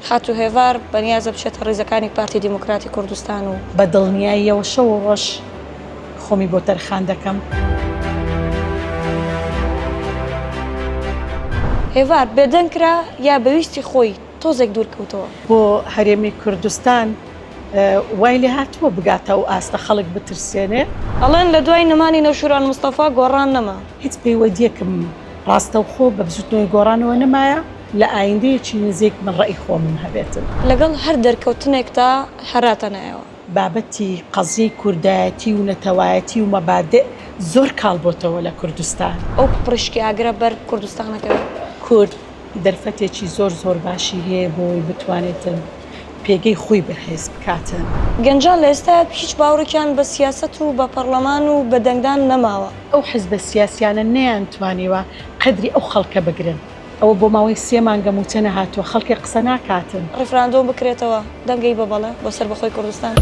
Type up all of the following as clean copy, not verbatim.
خاتوو هێڤار بەنیازە بچێتە ڕیزەکانی پارتی دیموکراتی کوردستان و. بە دڵنیاییەوە شەو و ڕۆژ خۆمی بۆ تەرخان دەکەم. هێڤار بێدەنگ کرا یا بە ویستی خۆی تۆزێک دوور کەوتەوە؟ بۆ هەرێمی کوردستان وای لێهاتووە بگاتە ئەو ئاستە خەڵک بترسێنێ. ئەڵێن لە دوای نەمانی نەوشیروان مستەفا گۆڕان نەما. هیچ پەیوەدیەکم ڕاستەوخۆ بە بزوتنەوەی گۆڕانەوە نەمایە، لە ئایندەیەکی نزیک من ڕەئی خۆمم هەبێتن. لەگەڵ هەر دەرکەوتنێکدا هەراتە نایەوە. بابەتی قەزیەی کوردایەتی و نەتەوایەتی و مەبادئ زۆر کاڵ بۆتەوە لە کوردستان. ئەو پڕیشکی ئاگرە بەر کوردستان ئەکەوێ. کورد دەرفەتێکی زۆر زۆر باشی هەیە بۆ ئەوەی بتوانێتن پێگەی خۆی بەهێز بکاتن. گەنجان لە ئێستایا هیچ باوڕێکیان بە سیاسەت و بە پەڕلەمان و بە دەنگدان نەماوە. ئەو حزبە سیاسیانە نەیانتوانیوە قەدری ئەو خەڵکە بگرن. ئەوە بۆ ماوەی سێ مانگە مووچە نەهاتووە خەڵکێک قسە ناکاتن. ڕیفراندۆم بکرێتەوە دەنگەی بە بەڵێ بۆ سەربەخۆی کوردستان.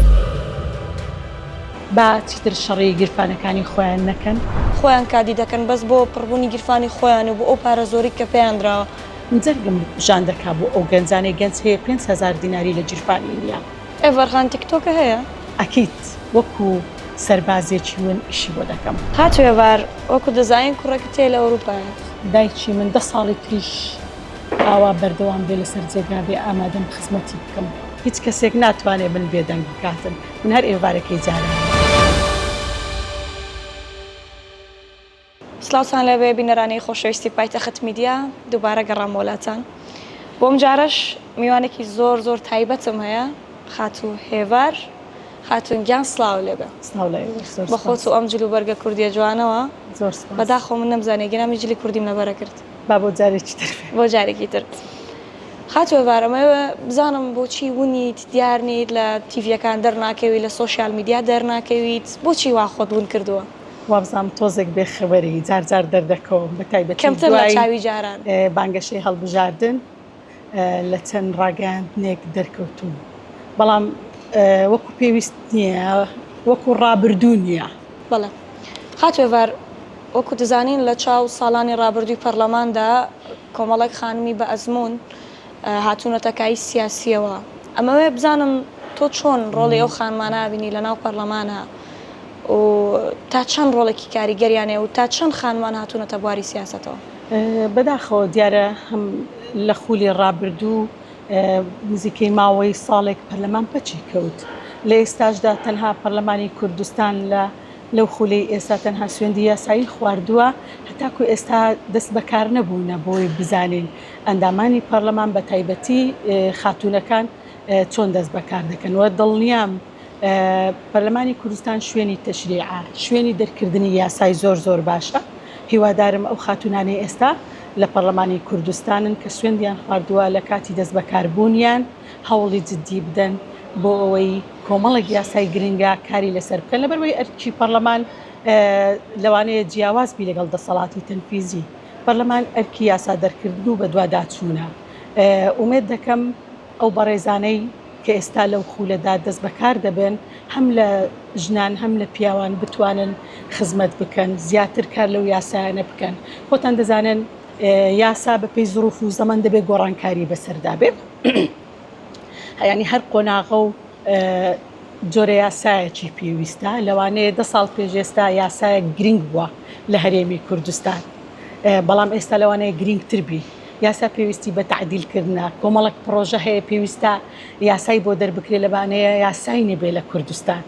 با چیتر شەڕی گیرفانەکانی خۆیان نەکەن. خۆیان کادی دەکەن بەس بۆ پڕبوونی گیرفانی خۆیان و بۆ ئەو پارە زۆری کە پێیان دراوە. من جەرگم ژان دەکا بۆ ئەو گەنجانەی گەنج هەیە 5000 دیناری لە گیرفانی نیە. ئێڤار خان تیکتۆکە هەیە؟ ئەکید وەکو سەربازێکی ون ئیشی بۆ دەکەم. خاتوو ئێڤار وەکو دەزانین کوڕێکت هەیە لە ئەوروپایە. دایکی من دە ساڵی تریش ئاوا بەردەوام بێ لەسەر جێگا بێ ئامادەم خزمەتی بکەم. هیچ کەسێک ناتوانێ من بێدەنگ بکاتن من هەر ئێڤارەکەی جاران. سڵاوتان لێبێ بینەرانی خۆشەویستی پایتەخت میدیا دووبارە گەڕامەوە لاتان بۆم جارەش میوانێکی زۆر زۆر تایبەتم هەیە خاتوو هێڤار خاتون گیان سڵاو لێبێ سڵاو لە ئێوەش زۆر بە خۆت سپاس و ئەم جل و بەرگە کوردیە جوانەوە زۆر سپاس بەداخەوە من نەمزانی گینا من جلی کوردیم لەبەرە کرد با بۆ جارێکی تر بێ. بۆ جارێکی تر خاتوو هێڤار ئەمەوێ بزانم بۆچی ونیت دیار نیت لە تیڤیەکان دەرناکەوی لە سۆشیال میدیا دەرناکەویت بۆچی وا خۆت ون کردووە؟ وابزانم تۆزێک بێ خەبەری جار جار دەردەکەوم بە تایبەتی کەمتر لە دوای چاوی جاران. بانگەشەی هەڵبژاردن لە چەند ڕاگەیاندنێک دەرکەوتووم بەڵام وەکو پێویست نییە وەکو ڕابردوو نییە. بەڵێ خاتوو ئێڤار وەکو دەزانین لە چاو ساڵانی ڕابردووی پەڕلەماندا کۆمەڵێک خانمی بە ئەزموون هاتوونەتە کای سیاسییەوە ئەمەوێ بزانم تۆ چۆن ڕۆڵی ئەو خانمانە ئەبینی لە ناو پەڕلەمانا و تا چەند ڕۆڵێکی کاریگەریان هەیە و تا چەند خانمان هاتوونەتە بواری سیاسەتەوە؟ بەداخەوە دیارە هەم لە خولی ڕابردوو نزیکەی ماوەی ساڵێک پەرلەمان پەکی کەوت لە ئێستاشدا تەنها پەرلەمانی کوردستان لە لەو خولەی ئێستا تەنها سوێندی یاسایی خواردووە هەتاکو ئێستا دەست بەکار نەبوونە بۆی بزانین ئەندامانی پەرلەمان بە تایبەتی خاتوونەکان چۆن دەست بەکار دەکەن و دڵنیام پەرلەمانی کوردستان شوێنی تەشریعە، شوێنی دەرکردنی یاسای زۆر زۆر باشە، هیوادارم ئەو خاتوونانەی ئێستا لە پەرلەمانی کوردستانن کە سوێندیان خواردووە لە کاتی دەستبەکاربوونیان هەوڵی جدی بدەن بۆ ئەوەی کۆمەڵێک یاسای گرنگە کاری لەسەر بکەن، لەبەرئەوەی ئەرکی پەرلەمان لەوانەیە جیاواز بی لەگەڵ دەسەڵاتی تەنفیزی، پەرلەمان ئەرکی یاسا دەرکردن و بەدواداچوونە، ئومێد دەکەم ئەو بەڕێزانەی کە ئێستا لەو خولەدا دەست بەکار دەبن هەم لە ژنان هەم لە پیاوان بتوانن خزمەت بکەن زیاتر کار لەو یاسایانە بکەن خۆتان دەزانن یاسا بە پێی زروف و زەمەن دەبێت گۆڕانکاری بەسەردا بێت یعنی هەر قۆناغە و جۆرە یاسایەکی پێویستە لەوانەیە دە ساڵ پێش ئێستا یاسایەک گرنگ بووە لە هەرێمی کوردستان بەڵام ئێستا لەوانەیە گرنگتر بی یاسا پێویستی بە تەعدیل کردنە، کۆمەڵێک پڕۆژە هەیە پێویستە یاسای بۆ دەربکرێت لەوانەیە یاسای نەبێ لە کوردستان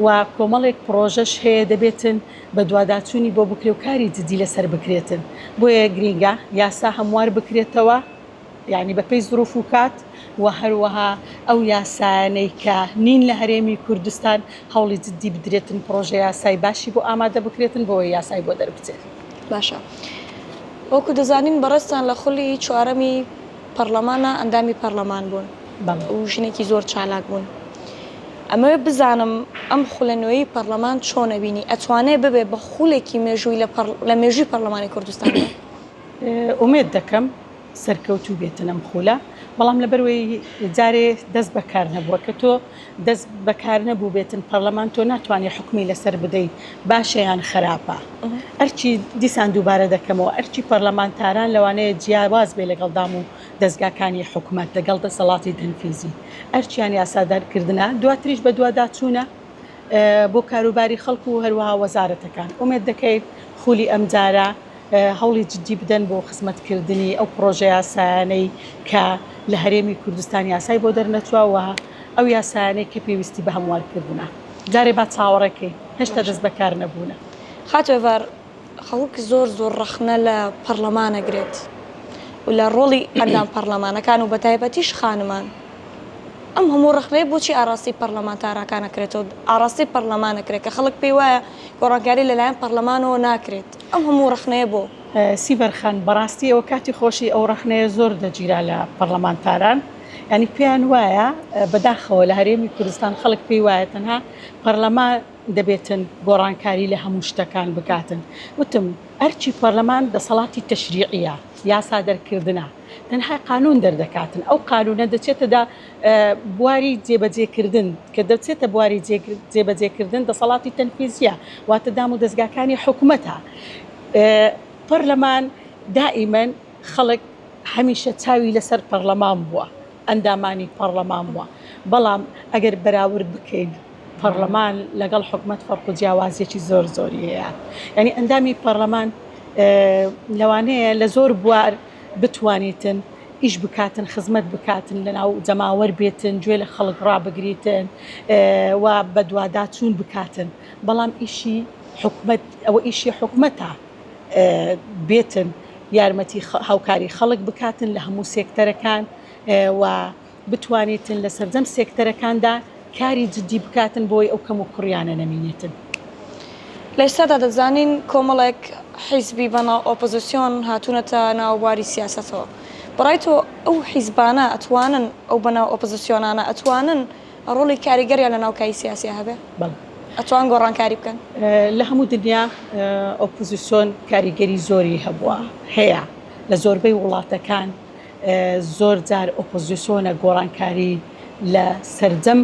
و کۆمەڵێک پڕۆژەش هەیە دەبێتن بەدواداچوونی بۆ بکرێ و کاری جدی لەسەر بکرێتن بۆیە گرینگە یاسا هەموار بکرێتەوە یعنی بەپێی زروف و کات و هەروەها ئەو یاسایانەی کە نین لە هەرێمی کوردستان هەوڵی جدی بدرێتن پڕۆژە یاسای باشی بۆ ئامادە بکرێتن بۆ یاسای بۆ دەربچێت. باشە وەکو دەزانین بەڕێزتان لە خولی چوارەمی پەڕلەمانا ئەندامی پەڕلەمان بوون و ژنێکی زۆر چالاک بوون ئەمەوێ بزانم ئەم خولە نوێی پەڕلەمان چۆن ئەبینی ئەتوانێ ببێ بە خولێکی مێژووی لە مێژووی پەڕلەمانی کوردستاندا؟ ئومێد دەکەم سەرکەوتوو بێتن ئەم خولە. بەڵام لەبەروەی جارێ دەست بەکار نەبووە کە تۆ دەست بەکار نەبووبێتن پەرلەمان تۆ ناتوانانی حکومی لەسەر بدەی باشە یان خراپە ئەرچی دیسان دووبارە دەکەمەوە ئەرچی پەرلەمانتاران لەوانەیە جیاواز بێ لەگەڵ دام و دەزگاکانی حکومەت لەگەڵ دەسەڵاتی تەنفیزی ئەرچیان یاسادارکردنە دواتریش بەدواداچوونە بۆ کاروباری خەڵک و هەروەها وەزارەتەکان. ئومێد دەکەین خولی ئەمجارە هەوڵی جدی بدەن بۆ خزمەتکردنی ئەو پڕۆژە یاسایانەی کە لە هەرێمی کوردستان یاسای بۆ دەرنەچووە و ئەو یاسایانەی کە پێویستی بە هەموارکردنە. جارێ با چاوەڕێ کەین، هێشتا دەست بەکار نەبوونە. خاتوو ئێڤار، خەڵک زۆر زۆر ڕەخنە لە پەڕلەمان ئەگرێت و لە ڕۆڵی ئەندام پەڕلەمانەکان و بەتایبەتیش خانمان. ئەم هەموو ڕەخنەیە بۆچی ئاڕاستەی پەڕلەمانتاراکان ئەکرێتەوە، ئاڕاستەی پەڕلەمان ئەکرێت کە خەڵک پێی وایە گۆڕانکاری لەلایەن پەڕلەمانەوە ناکرێت، ئەم هەموو ڕەخنەیە بۆ؟ سیڤەر خان، بەڕاستی ئەوە کاتی خۆشی ئەو ڕەخنەیە زۆر دەگیرا لە پەڕلەمانتاران، یانی پێیان وایە، بەداخەوە لە هەرێمی کوردستان خەڵک پێی وایە تەنها پەڕلەمان دەبێتن گۆڕانکاری لە هەموو شتەکان بکاتن، وتم ئەرکی پەرلەمان دەسەڵاتی تەشریعیە، یاسا دەرکردنە، تەنها قانون دەردەکاتن، ئەو قانونە دەچێتە دا بواری جێبەجێکردن، کە دەچێتە بواری جێبەجێکردن دەسەڵاتی تەنفیزیە، واتە دام و دەزگاکانی حکومەتە. پەرلەمان دائیمەن خەڵک هەمیشە چاوی لەسەر پەرلەمان بووە، ئەندامانی پەڕلەمان بووە، بەڵام ئەگەر بەراورد بکەین پەڕلەمان لەگەڵ حکومەت فەرق و جیاوازیەکی زۆر زۆری هەیە، یانی ئەندامی پەڕلەمان لەوانەیە لە زۆر بوار بتوانیتن ئیش بکاتن خزمەت بکاتن لەناو جەماوەر بێتن گوێ لە خەڵک ڕابگریتن و بەدواداچوون بکاتن، بەڵام ئیشی حکومەت ئەوە ئیشی حکومەتە. بێتن یارمەتی هاوکاری خەڵک بکاتن لە هەموو سێکتەرەکان و بتوانیتن لە سەرجەم سێکتەرەکاندا کاری جدی بکاتن بۆی ئەو کەم و کوڕیانە نەمینێتن. لە ئێستادا دەزانین کۆمەڵێک حیزبی بەناو ئۆپۆزسیۆن هاتوونەتە ناو بواری سیاسەتەوە. بەڕای تۆ ئەو حیزبانە ئەتوانن ئەو بەناو ئۆپۆزسیۆنانە ئەتوانن ڕۆڵی کاریگەریان لە ناو کای سیاسیا هەبێ؟ بەڵێ. ئەتوان گۆڕانکاری بکەن؟ لە هەموو دنیا ئۆپۆزیسۆن کاریگەری زۆری هەبووە، هەیە. لە زۆربەی وڵاتەکان زۆر جار ئۆپۆزیسۆنە گۆڕانکاری لە سەرجەم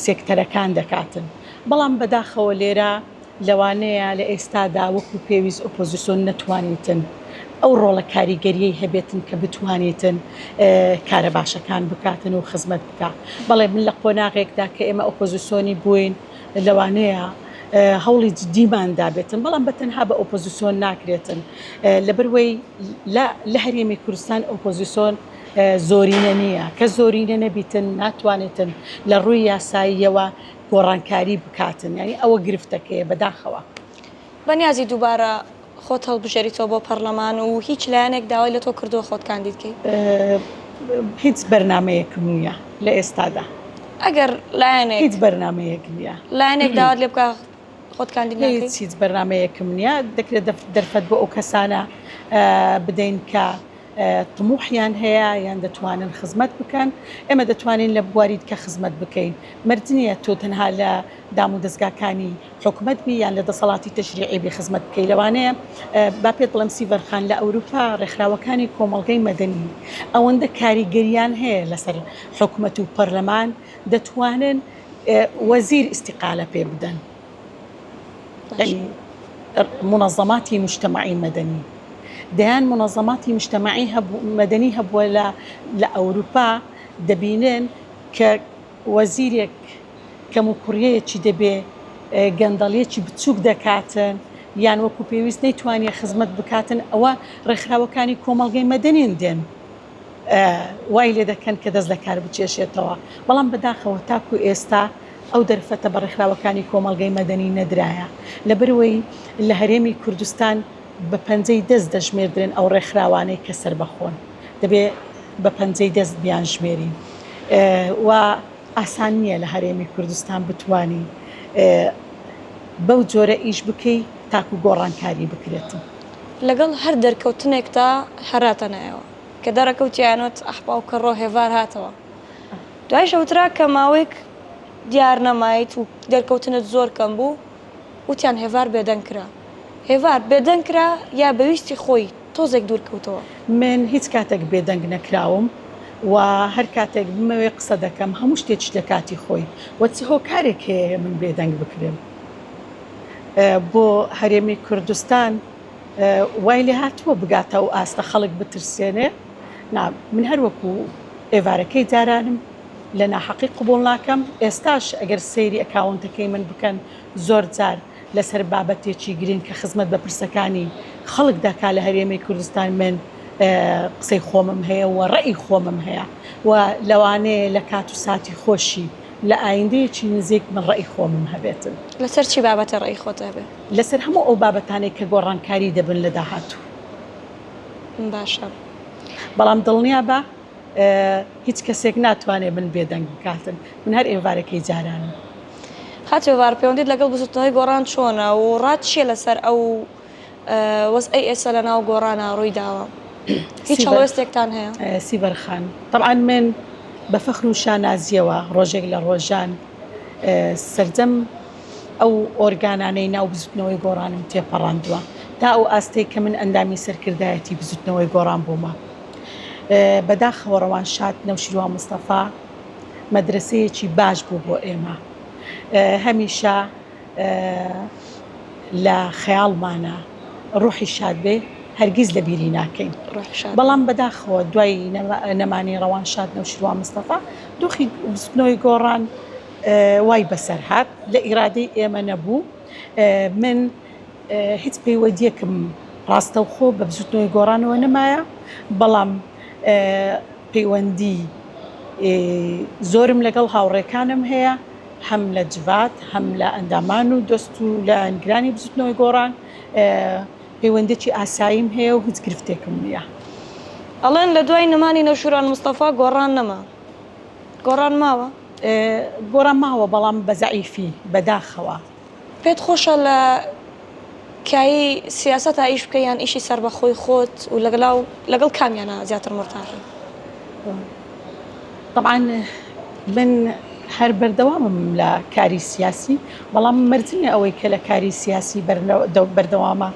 سێکتەرەکان دەکاتن. بەڵام بەداخەوە لێرە لەوانەیە لە ئێستادا وەکو پێویست ئۆپۆزیسۆن نەتوانیتن ئەو ڕۆڵە کاریگەریەی هەبێتن کە بتوانیتن کارە باشەکان بکاتن و خزمەت بکا. بەڵێ من لە قۆناغێکدا کە ئێمە ئۆپۆزیسۆنی بووین لەوانەیە هەوڵی جدیمان دابێتن بەڵام بە تەنها بە ئۆپۆزیسۆن ناکرێتن لەبەروەی لە هەرێمی کوردستان ئۆپۆزیسۆن زۆرینە نییە کە زۆرینە نەبیتن ناتوانێتن لە ڕووی یاساییەوە گۆڕانکاری بکاتن یانی ئەوە گرفتەکەیە بەداخەوە. بەنیازی دووبارە خۆت هەڵبژێریتەوە بۆ پەڕلەمان و هیچ لایەنێک داوای لە تۆ کردووە خۆت کاندید کەی؟ هیچ بەرنامەیەکم نییە لە ئێستادا. ئەگەر لایەنێک. هیچ بەرنامەیەک نییە. لایەنێک داوات لێ بکا خۆت کاندید ناکەی؟ هیچ هیچ بەرنامەیەکم نییە. دەکرێت دەرفەت بۆ ئەو کەسانە بدەین کە تموحیان هەیە یان دەتوانن خزمەت بکەن، ئێمە دەتوانین لە بواری دیکە خزمەت بکەین، مەرج نییە تۆ تەنها لە دامودەزگاکانی حکومەت بی یان لە دەسەڵاتی تەشریعی بی خزمەت بکەی، لەوانەیە با پێت بڵێم سیڤەر خان لە ئەوروپا ڕێکخراوەکانی کۆمەڵگەی مەدەنی ئەوەندە کاریگەریان هەیە لەسەر حکومەت و پەرلەمان دەتوانن وەزیر ئیستیقالە پێ بدەن. مونەزەماتی موجتەمەعی مەدەنی دەیان مونەزەماتی موجتەمەعی مەدەنی هەبووە لە لە ئەوروپا دەبینن کە وەزیرێک کەموکوڕیەکی دەبێ گەندەڵیەکی بچووک دەکاتن یان وەکو پێویست نەیتوانیە خزمەت بکاتن ئەوە ڕێکخراوەکانی کۆمەڵگەی مەدەنین دێن وای لێ دەکەن کە دەست لە کار بکێشێتەوە بەڵام بەداخەوە تاکو ئێستا ئەو دەرفەتە بە ڕێکخراوەکانی کۆمەڵگەی مەدەنی نەدرایە، لەبەرئەوەی لە هەرێمی کوردستان بە پەنجەی دەست دەژمێردرێن ئەو ڕێکخراوانەی کە سەربەخۆن، دەبێ بە پەنجەی دەست بیانژمێرین و ئاسان نییە لە هەرێمی کوردستان بتوانی بەو جۆرە ئیش بکەی تاکو گۆڕانکاری بکرێت. لەگەڵ هەر دەرکەوتنێکدا هەراتە نایەوە، کە دەرەکەوتیان وت ئەح باوکە ڕۆ هێڤار هاتەوە، دوایش ئەوترا کە ماوەیەک دیار نەمایت و دەرکەوتنت زۆر کەم بوو، وتیان هێڤار بێدەنگ کرا. هێڤار بێدەنگ کرا یا بە ویستی خۆی تۆزێک دوور کەوتەوە؟ من هیچ کاتێک بێدەنگ نەکراوم. و هەر کاتێک بمەوێ قسە دەکەم، هەموو شتێکیش لە کاتی خۆی و چ هۆکارێک هەیە من بێدەنگ بکرێم؟ بۆ هەرێمی کوردستان وای لێ هاتووە بگاتە ئەو ئاستە خەڵک بترسێنێ؟ نا، من هەر وەکو ئێوارەکەی جارانم، لە ناحەقی قبوڵ ناکەم، ئێستاش ئەگەر سەیری ئەکاونتەکەی من بکەن زۆر جار لەسەر بابەتێکی گرنگ کە خزمەت بە پرسەکانی خەڵک دەکا لە هەرێمی کوردستان من قسەی خۆمم هەیە و ڕەئی خۆمم هەیە و لەوانەیە لە کات و ساتی خۆشی لە ئایندەیەکی نزیک من ڕەئی خۆمم هەبێتن. لەسەر چی بابەتێ ڕەئی خۆت هەبێ؟ لەسەر هەموو ئەو بابەتانەی کە گۆڕانکاری دەبن لە داهاتوو. باشە. بەڵام دڵنیابە هیچ کەسێک ناتوانێت من بێدەنگ بکاتن من هەر ئێوارەکەی جارانم. خاتوو ئێوار پەیوەندیت لەگەڵ بزوتنەوەی گۆڕان چۆنە و ڕات چیە لەسەر ئەو وەزعەی ئێستا لەناو گۆڕانا ڕووی داوە؟ هیچ هەڵوێستێکتان هەیە؟ سیبەر خان، تەبعەن من بە فەخر و شانازیەوە ڕۆژێک لە ڕۆژان سەرجەم ئەو ئۆرگانانەی ناو بزوتنەوەی گۆڕانم تێپەڕاندووە تا ئەو ئاستەی کە من ئەندامی سەرکردایەتی بزوتنەوەی گۆڕان بوومە. بەداخەوە ڕەوانشاد نەوشیروان مستەفا مەدرەسەیەکی باش بوو بۆ ئێمە هەمیشە لە خەیاڵمانە ڕوحی شاد بێ هەرگیز لە بیری ناکەین بەڵام بەداخەوە دوای نەمانی ڕەوانشاد نەوشیروان مستەفا دۆخی بزوتنەوەی گۆڕان وای بەسەر هات لە ئیرادەی ئێمە نەبوو من هیچ پەیوەندیەکم ڕاستەوخۆ بە بزوتنەوەی گۆڕانەوە نەمایە، بەڵام پەیوەندی زۆرم لەگەڵ هاوڕێکانم هەیە هەم لە جڤات هەم لە ئەندامان و دۆست و لایەنگرانی بزوتنەوەی گۆڕان پەیوەندێکی ئاساییم هەیە و هیچ گرفتێکم نییە. ئەڵێن لە دوای نەمانی نەوشیروان مستەفا گۆڕان نەما. گۆڕان ماوە؟ گۆڕان ماوە بەڵام بە زەعیفی، بەداخەوە. پێت خۆشە لە کایەی سیاسەتا ئیش بکەی یان ئیشی سەربەخۆی خۆت و لەگەڵا و لەگەڵ کامیانا زیاتر مورتاحی؟ تەبعەن من هەر بەردەوامم لە کاری سیاسی بەڵام مەرج نییە ئەوەی کە لە کاری سیاسی بەردەوامە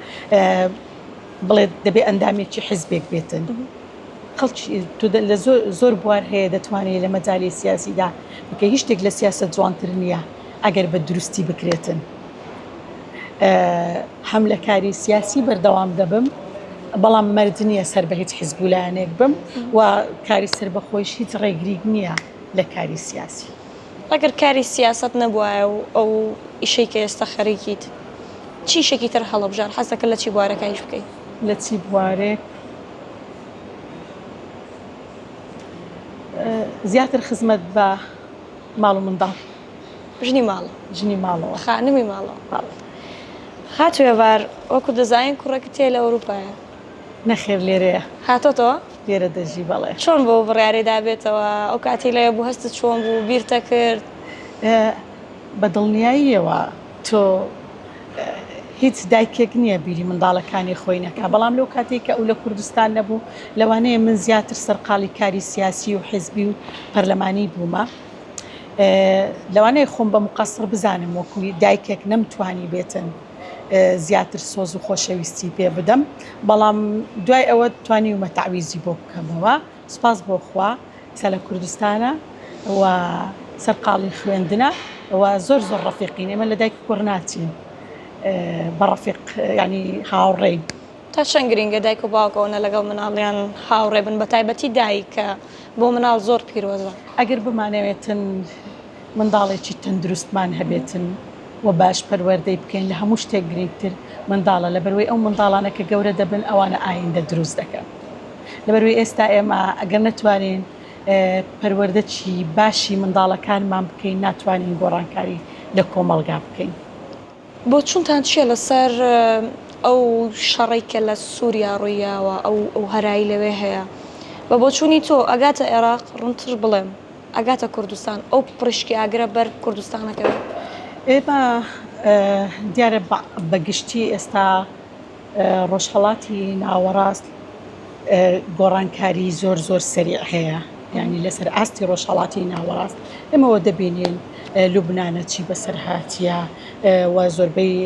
بڵێت دەبێ ئەندامێکی حیزبێک بێتن. خەڵکی تۆ لە زۆر زۆر بوار هەیە دەتوانێت لە مەجالی سیاسیدا بکە هیچ شتێک لە سیاسەت جوانتر نییە ئەگەر بە دروستی بکرێتن هەم لە کاری سیاسی بەردەوام دەبم بەڵام مەرج نییە سەر بە هیچ حیزب و لایەنێک بم و کاری سەربەخۆیش هیچ ڕێگریک نییە لە کاری سیاسی. ئەگەر کاری سیاسەت نەبوایە و ئەو ئیشەی کە ئێستا خەریکیت چی ئیشێکی تر هەڵەبژار حەز دەکرد لە چی بوارێکا ئیش بکەی؟ لە چی بوارێک؟ زیاتر خزمەت بە ماڵ و منداڵ. ژنی ماڵ. ژنی ماڵەوە. خانمی ماڵەوە. بەڵێ. خاتوو ئێڤار، وەکو دەزانین کوڕێکت هەیە لە ئەوروپایە. نەخێر لێرەیە. هاتۆتەوە؟ لێرە دەژی بەڵێ. چۆن بەو بڕیارەی دا بێتەوە؟ ئەو کاتەی لەوێ بوو هەستت چۆن بوو؟ بیرتەکرد؟ بە دڵنیاییەوە تۆ هیچ دایکێک نییە بیری منداڵەکانی خۆی نەکا، بەڵام لەو کاتەی کە ئەو لە کوردستان نەبوو، لەوانەیە من زیاتر سەرقاڵی کاری سیاسی و حیزبی و پەرلەمانی بوومە. لەوانەیە خۆم بە مقەسڕ بزانم وەکو دایکێک نەمتوانی بێتن زیاتر سۆز و خۆشەویستی پێ بدەم، بەڵام دوای ئەوە توانیومە تەعویزی بۆ بکەمەوە. سوپاس بۆ خوا ئیستا لە کوردستانە و سەرقاڵی خوێندنە و زۆر زۆر ڕەفیقین ئێمە لە دایک کوڕ ناچین بە ڕەفیق ینی هاوڕێین. تا چەند گرینگە دایک و باوک ئەوەنە لەگەڵ مناڵیان هاوڕێ بن بە تایبەتی دایک کە بۆ مناڵ زۆر پیرۆزە؟ ئەگەر بمانەوێتن منداڵێکی تەندروستمان هەبێتن و باش پەروەردەی بکەین لە هەموو شتێک گرینگتر منداڵە لەبەروەی ئەو منداڵانە کە گەورە دەبن ئەوانە ئایندە دروست دەکەن. لەبەروەی ئێستا ئێمە ئەگەر نەتوانین پەروەردەکی باشی منداڵەکانمان بکەین ناتوانین گۆڕانکاری لە کۆمەڵگا بکەین. بۆچونتان چیە لەسەر ئەو شەڕەی کە لە سوریا ڕوویاوە ئەو ئەو هەرای لەوێ هەیە بە بۆچونی تۆ ئەگاتە ئێراق ڕونتر بڵێم ئەگاتە کوردستان ئەو پڕیشکی ئاگرە بەر کوردستان ئەکەوێ؟ ئێمە دیارە بە گشتی ئێستا ڕۆژهەڵاتی ناوەڕاست گۆڕانکاری زۆر زۆر سەریع هەیە یعنی لەسەر ئاستی ڕۆژهەڵاتی ناوەڕاست ئێمەوە دەبینین لوبنانە چی بەسەر هاتیە و زۆربەی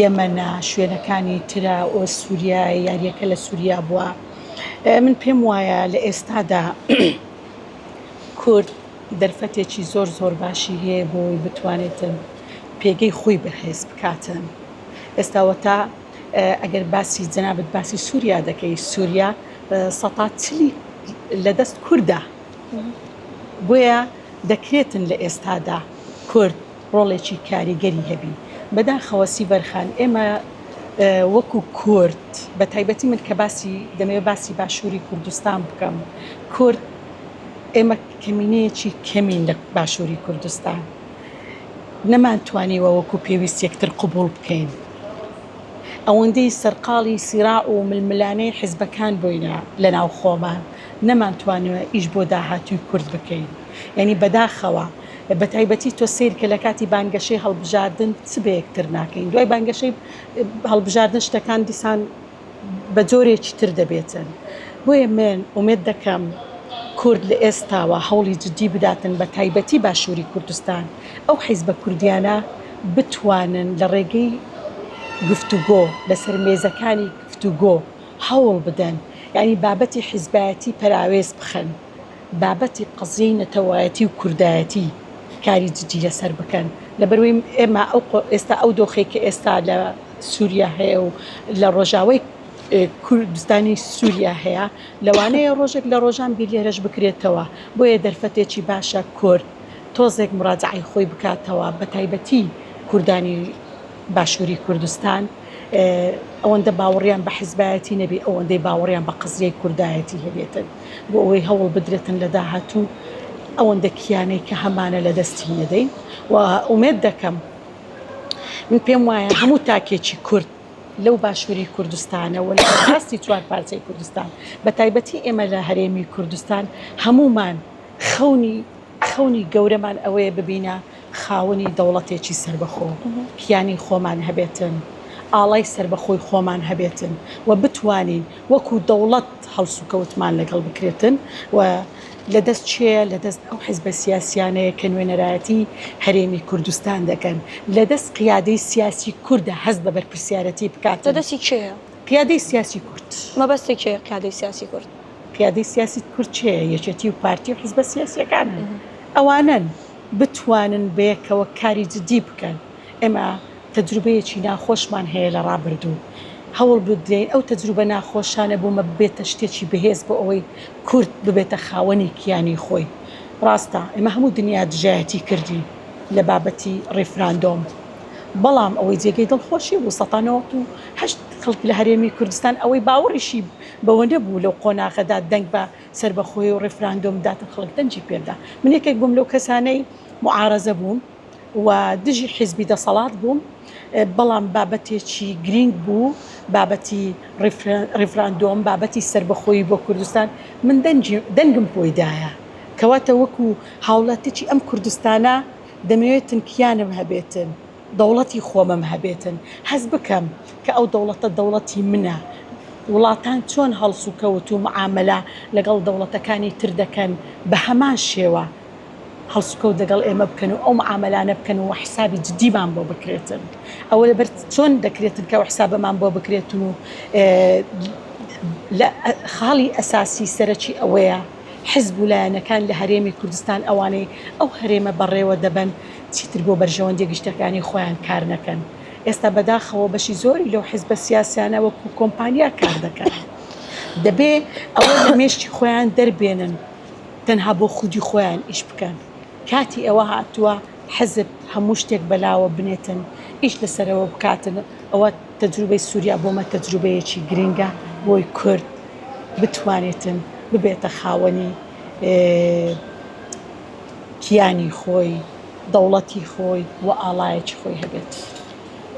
یەمەنە شوێنەکانی ترە ئۆ سووریا یاریەکە لە سووریا بووە. من پێم وایە لە ئێستادا کورد دەرفەتێکی زۆر زۆر باشی هەیە بۆی بتوانێتن پێگەی خۆی بەهێز بکاتن. ئێستا وەتا ئەگەر باسی جەنابت باسی سووریا دەکەی سووریا سەتا چلی لە دەست کوردە بۆیە دەکرێتن لە ئێستادا کورد ڕۆڵێکی کاریگەری هەبی. بەداخەوە سیڤەر خان ئێمە وەکو کورد بە تایبەتی من کە باسی دەمەوێت باسی باشووری کوردستان بکەم کورد ئێمە کەمینەیەکی کەمین لە باشووری کوردستان نەمانتوانیوە وەکو پێویست یەکتر قبوڵ بکەین ئەوەندەی سەرقاڵی سیراع و ململانێی حیزبەکان بووینە لەناو خۆمان نەمانتوانیوە ئیش بۆ داهاتووی کورد بکەین یانی بەداخەوە بەتایبەتی تۆ سەیرکە لە کاتی بانگەشەی هەڵبژاردن چ بە یەکتر ناکەین دوای بانگەشەی هەڵبژاردن شتەکان دیسان بە جۆرێکی تر دەبێتن بۆیە من ئومێد دەکەم کورد لە ئێستاوە هەوڵی جدی بداتن بە تایبەتی باشووری کوردستان ئەو حیزبە کوردیانە بتوانن لە ڕێگەی گفتوگۆ لەسەر مێزەکانی گفتوگۆ هەوڵ بدەن یعنی بابەتی حیزبایەتی پەراوێز بخەن بابەتی قەزیەی نەتەوایەتی و کوردایەتی کاری جدی لەسەر بکەن لەبەروەی ئێمە ئەو ئێستا ئەو دۆخێک کە ئێستا لە سووریا هەیە و لە ڕۆژاوای کوردستانی سووریا هەیە لەوانەیە ڕۆژێک لە ڕۆژان بیر لێرەش بکرێتەوە بۆیە دەرفەتێکی باشە کورد تۆزێک مراجعەی خۆی بکاتەوە بە تایبەتی کوردانی باشووری کوردستان ئەوەندە باوەڕیان بە حزبایەتی نەبی ئەوەندەی باوەڕیان بە قەزیەی کوردایەتی هەبێتن بۆ ئەوەی هەوڵ بدرێتن لە داهاتوو ئەوەندە کیانەی کە هەمانە لە دەستی نەدەین و ئومێد دەکەم من پێم وایە هەموو تاکێکی کورد لەو باشووری کوردستانە و لە ئاستی چوار پارچەی کوردستان بە تایبەتی ئێمە لە هەرێمی کوردستان هەموومان خەونی خەونی گەورەمان ئەوەیە ببینە خاوەنی دەوڵەتێکی سەربەخۆ، کیانی خۆمان هەبێتن، ئاڵای سەربەخۆی خۆمان هەبێتن و بتوانین وەکو دەوڵەت هەڵسوکەوتمان لەگەڵ بکرێتن و لە دەست کێیە؟ لە دەست ئەو حیزبە سیاسیانەیە کە نوێنەرایەتی هەرێمی کوردستان دەکەن، لە دەست قیادەی سیاسی کوردە هەست بە بەرپرسیارەتی لە بکاتن. دەستی کێیە؟ قیادەی سیاسی کورد. مەبەستت کێیە قیادەی سیاسی کورد؟ قیادەی سیاسی کورد کێیە؟ یەکێتی و پارتی و حیزبە سیاسیەکانن. ئەوانەن بتوانن بەیەکەوە کاری جدی بکەن. ئێمە تەجروبەیەکی ناخۆشمان هەیە لە ڕابردوو. هەوڵ بدرێین ئەو تەجروبە ناخۆشانە بۆمە ببێتە شتێکی بەهێز بۆ ئەوەی کورد ببێتە خاوەنی کیانی خۆی. ڕاستە ئێمە هەموو دنیا دژایەتی کردین لە بابەتی ڕیفراندۆم. بەڵام ئەوەی جێگەی دڵخۆشی بوو 98% خەڵک لە هەرێمی کوردستان ئەوەی باوەڕیشی بەوە نەبوو لەو قۆناغەدا دەنگ بە سەربەخۆیی و ڕیفراندۆم بداتن خەڵک دەنگی پێدا. من یەکێک بووم لەو کەسانەی موعارەزە بووم و دژی حیزبی دەسەڵات بووم، بەڵام بابەتێکی گرینگ بوو، بابەتی ڕیفراندۆم، بابەتی سەربەخۆیی بۆ کوردستان، من دەنگی دەنگم بۆی دایە. کەواتە وەکوو هاوڵاتیی ئەم کوردستانە دەمەوێتن کیانم هەبێتن. دەوڵەتی خۆمم هەبێتن، هەست بکەم کە ئەو دەوڵەتە دەوڵەتی منە، وڵاتان چۆن هەڵسوکەوت و معامەلە لەگەڵ دەوڵەتەکانی تر دەکەن بە هەمان شێوە هەڵسوکەوت لەگەڵ ئێمە بکەن و ئەو معامەلانە بکەن و حسابی جدیمان بۆ بکرێتن. ئەوە لەبەر چۆن دەکرێتن کە ئەو حسابەمان بۆ بکرێتن و لە خاڵی ئەساسی سەرەکی ئەوەیە حزب و لایەنەکان لە هەرێمی کوردستان ئەوانەی ئەو هەرێمە بەڕێوە دەبەن چیتر بۆ بەرژەوەندیە گشتەکانی خۆیان کار نەکەن. ئێستا بەداخەوە بەشی زۆری لەو حزبە سیاسیانە وەکو کۆمپانیا کار دەکەن. دەبێ ئەوە لە مێشکی خۆیان دەربێنن تەنها بۆ خودی خۆیان ئیش بکەن. کاتی ئەوە هاتووە حزب هەموو شتێک بەلاوە بنێتن، ئیش لەسەرەوە بکاتن. ئەوە تەجروبەی سوریا بۆمە تەجروبەیەکی گرنگە بۆی کورد بتوانێتن ببێتە خاوەنی کیانی خۆی، دەوڵەتی خۆی و ئاڵایەکی خۆی هەبێت.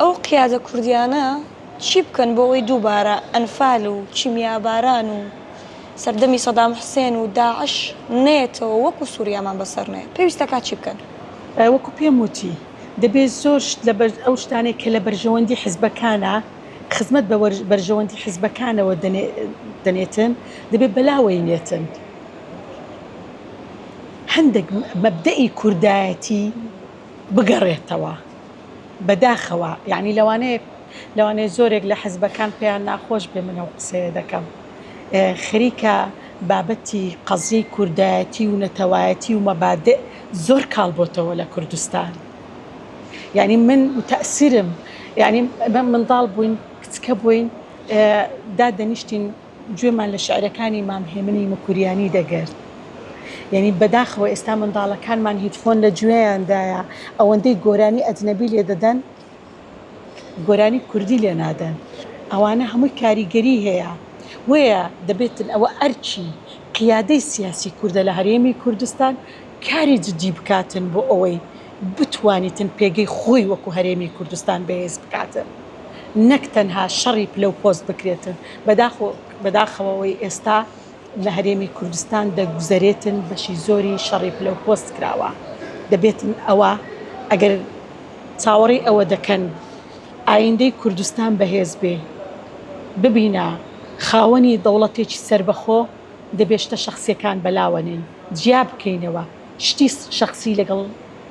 ئەو قیادە کوردیانە چی بکەن بۆ ئەوەی دووبارە ئەنفال و کیمیاباران و سەردەمی سەدام حوسێن و داعش نەیەتەوە وەکو سوریامان بەسەر نەیە پێویستەکا چی بکەن؟ وەکو پێم وتی دەبێت زۆر شت لە ئەو شتانەی کە لە بەرژەوەندی حزبەکانە خزمەت بە بەرژەوەندی حزبەکانەوە دەنێتن دەبێت بەلاوەی نێتن. هەندێک مەبدەئی کوردایەتی بگەڕێتەوە بەداخەوە یعنی لەوانەیە لەوانەیە زۆرێک لە حزبەکان پێیان ناخۆش بێ من ئەو قسەیە دەکەم. خەریکە بابەتی قەزیەی کوردایەتی و نەتەوایەتی و مەبادئ زۆر کاڵ بۆتەوە لە کوردستان. یانی من موتەئسیرم، یانی ئێمە منداڵ بووین، کچکە بووین، دادەنیشتین گوێمان لە شعرەکانی مام هێمنی موکوریانی دەگرت. یانی بەداخەوە ئێستا منداڵەکانمان هیدفۆن لە گوێیاندایە، ئەوەندەی گۆرانی ئەجنەبی لێ دەدەن، گۆرانی کوردی لێ نادەن. ئەوانە هەمووی کاریگەری هەیە. بۆیە دەبێتن ئەوە ئەرکی قیادەی سیاسی کوردە لە هەرێمی کوردستان کاری جدی بکاتن بۆ ئەوەی بتوانیتن پێگەی خۆی وەکو هەرێمی کوردستان بەهێز بکاتن نەک تەنها شەڕی پلە و پۆست بکرێتن. بەداخەوە ئەوەی ئێستا لە هەرێمی کوردستان دەگوزەرێتن بەشی زۆری شەڕی پلە و پۆست کراوە. دەبێتن ئەوە ئەگەر چاوەڕێی ئەوە دەکەن ئایندەی کوردستان بەهێز بێ، ببینە خاوەنی دەوڵەتێکی سەربەخۆ، دەبێ شتە شەخسیەکان بەلاوە نێین، جیا بکەینەوە شتی شەخسی لەگەڵ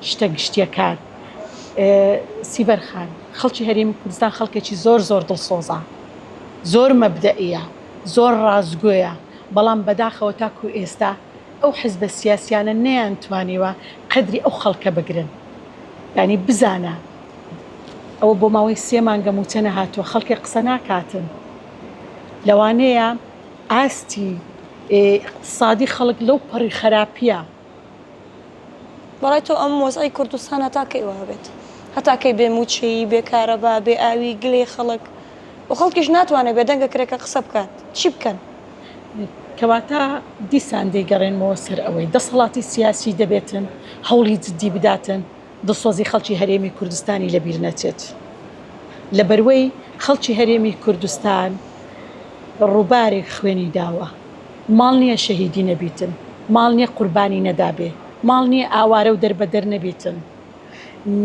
شتە گشتیەکان. سیڤەر خان، خەڵکی هەرێمی کوردستان خەڵکێکی زۆر زۆر دڵسۆزە، زۆر مەبدەئیە، زۆر ڕاستگۆیە، بەڵام بەداخەوە تاکو ئێستا ئەو حزبە سیاسیانە نەیانتوانیوە قەدری ئەو خەڵکە بگرن. یانی بزانە ئەوە بۆ ماوەی سێ مانگە مووچە نەهاتووە، خەڵکێک قسە ناکاتن. لەوانەیە ئاستی ئیقتسادی خەڵک لەو پەڕی خەراپییە. بەڕای تۆ ئەم وەزعەی کوردستان هەتا کەی وا بێت؟ هەتا کەی بێ مووچەیی، بێ کارەبا، بێ ئاوی، گلەی خەڵک و خەڵکیش ناتوانێت بێدەنگە کرێکە قسە بکات، چی بکەن؟ کەواتە دیسان دەیگەڕێنمەوە سەر ئەوەی دەسەڵاتی سیاسی دەبێتن هەوڵی جدی بداتن دڵسۆزی خەڵکی هەرێمی کوردستانی لەبیر نەچێت. لەبەروەی خەڵکی هەرێمی کوردستان ڕووبارێک خوێنی داوە، ماڵ نییە شەهیدی نەبیتن، ماڵ نییە قوربانی نەدابێ، ماڵ نییە ئاوارە و دەربەدەر نەبیتن.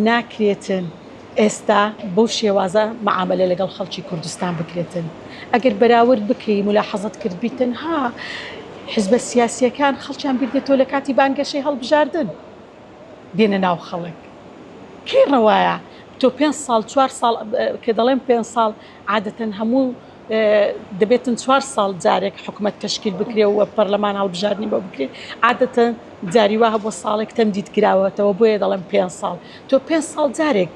ناکرێتن ئێستا بەو شێوازە مەعامەلە لەگەڵ خەڵکی کوردستان بکرێتن. ئەگەر بەراورد بکەی مولاحەزەت کردبی تەنها حزبە سیاسییەکان خەڵکیان بیر دێتەوە لە کاتی بانگەشەی هەڵبژاردن دێنە ناو خەڵک. کەی ڕەوایە تۆ پێنج ساڵ چوار ساڵ کە دەڵێم پێنج ساڵ عادەتەن هەموو دەبێتن چوار ساڵ جارێک حکومەت تەشکیل بکرێ و پەرلەمان هەڵبژاردنی بۆ بکرێ عادەتەن جاری وا هەبووە ساڵێک تەمدید کراوەتەوە بۆیە دەڵێم پێنج ساڵ تۆ پێنج ساڵ جارێک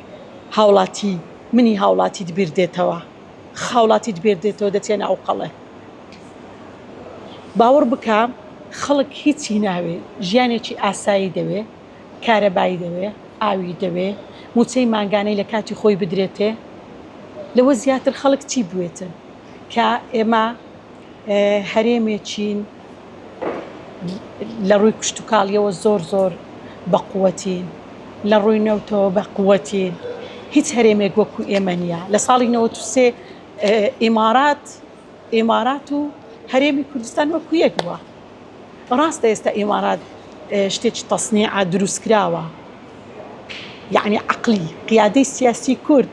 هاوڵاتی منی هاوڵاتیت بیر دێتەوە هاوڵاتیت بیر دێتەوە دەچێ ناو قەڵێ باوەڕ بکە خەڵک هیچی ناوێ ژیانێکی ئاسایی دەوێ کارەبای دەوێ ئاوی دەوێ موچەی مانگانەی لە کاتی خۆی بدرێتێ لەوە زیاتر خەڵک چی بوێتن کە ئێمە هەرێمێکین لە ڕووی کشتوکاڵیەوە زۆر زۆر بە قوەتین لە ڕووی نەوتەوە بە قوەتین هیچ هەرێمێک وەکو ئێمە نییە لە ساڵی 93 ئیمارات ئیمارات و هەرێمی کوردستان وەکو یەک بووە ڕاستە ئێستا ئیمارات شتێکی تەسنیعە دروستکراوە یعنی عقلی قیادەی سیاسی کورد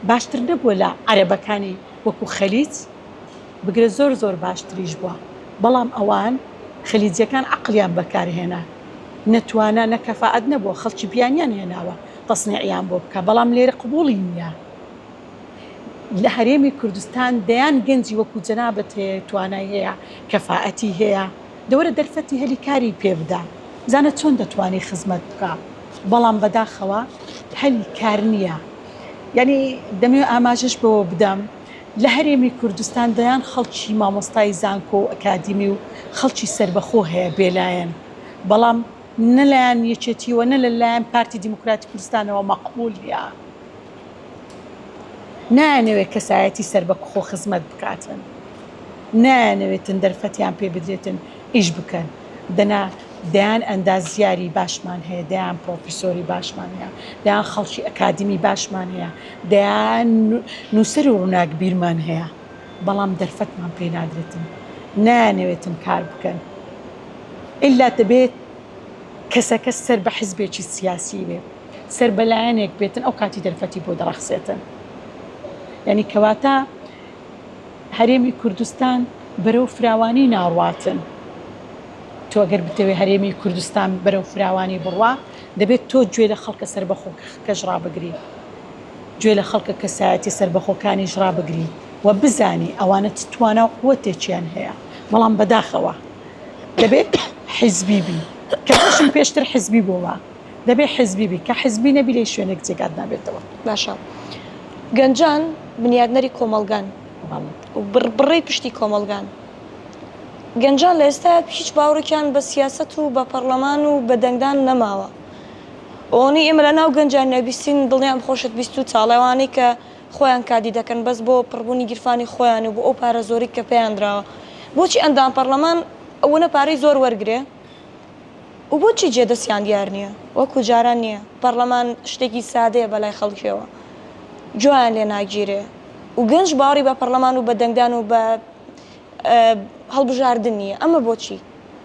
باشتر نەبووە لە عەرەبەکانی وەکو خەلیج بگرە زۆر زۆر باشتریش بووە بەڵام ئەوان خەلیجیەکان عەقڵیان بەکارهێنا نە توانا نە کەفائەت نەبووە خەڵکی بیانیان هێناوە تەسنیعیان بۆ بکا بەڵام لێرە قبوڵی نییە لە هەرێمی کوردستان دەیان گەنجی وەکو جەنابت هەیە توانای هەیە کەفائەتی هەیە دەوەرە دەرفەتی هەلی کاری پێ بدە بزانە چۆن دەتوانی خزمەت بکا بەڵام بەداخەوە هەلی کار نییە یعنی دەمەوێت ئاماژەش بەوە بدەم لە هەرێمی کوردستان دەیان خەڵکی مامۆستای زانکۆ و ئەکادیمی و خەڵکی سەربەخۆ هەیە بێلایەن، بەڵام نە لایەن یەکێتی و نە لە لایەن پارتی دیموکراتی کوردستانەوە مەقبوول نییە. نایانەوێت کەسایەتی سەربەخۆ خزمەت بکاتن، نایانەوێتن دەرفەتیان پێ بدرێتن ئیش بکەن، دەنا دەیان ئەندازیاری باشمان هەیە، دەیان پرۆفیسۆری باشمان هەیە، دەیان خەڵکی ئەکادیمی باشمان هەیە، دەیان نووسەر و ڕووناکبیرمان هەیە، بەڵام دەرفەتمان پێ نادرێتن، نایانەوێتن کار بکەن. ئیلا دەبێت کەسەکە سەر بە حزبێکی سیاسی بێ، سەر بە لایەنێک بێتن ئەو کاتی دەرفەتی بۆ دەڕەخسێتن. یانی کەواتە هەرێمی کوردستان بەرەو فراوانی ناڕواتن. تۆ گەر بتەوێ هەرێمی کوردستان بەرەو فراوانی بڕوا، دەبێت تۆ گوێ لە خەڵکە سەربەخۆکەش ڕابگری، گوێ لە خەڵکە کەسایەتیە سەربەخۆکانیش ڕابگری. و بزانی ئەوانە چ توانا و قوتێکیان هەیە بەڵام بەداخەوە دەبێت حیزبی بی کە خۆشم پێشتر حیزبی بوومە دەبێ حیزبی بی کە حیزبی نەبی لە شوێنێک جێگات نابێتەوە. باشە گەنجان بنیادنەری کۆمەڵگان و بڕبڕەی پشتی کۆمەڵگان گەنجان لە ئێستا هیچ باوەڕێکیان بە سیاسەت و بە پەڕلەمان و بە دەنگدان نەماوە ئەوەنەی ئێمە لە ناو گەنجان نەبیستین دڵنیام خۆشت بیستوتە ئەوانەی کە خۆیان کادی دەکەن بەس بۆ پڕبوونی گیرفانی خۆیان و بۆ ئەو پارە زۆری کە پێیان دراوە بۆچی ئەندام پەڕلەمان ئەوەنە پارەی زۆر وەرگرێ و بۆچی جێ دەستیان دیار نییە وەکو جاران نییە پەڕلەمان شتێکی سادەیە بەلای خەڵکیەوە گوێیان لێ ناگیرێ و گەنج باوەڕی بە پەڕلەمان و بە دەنگدان و بە هەڵبژاردن نییە ئەمە بۆچی؟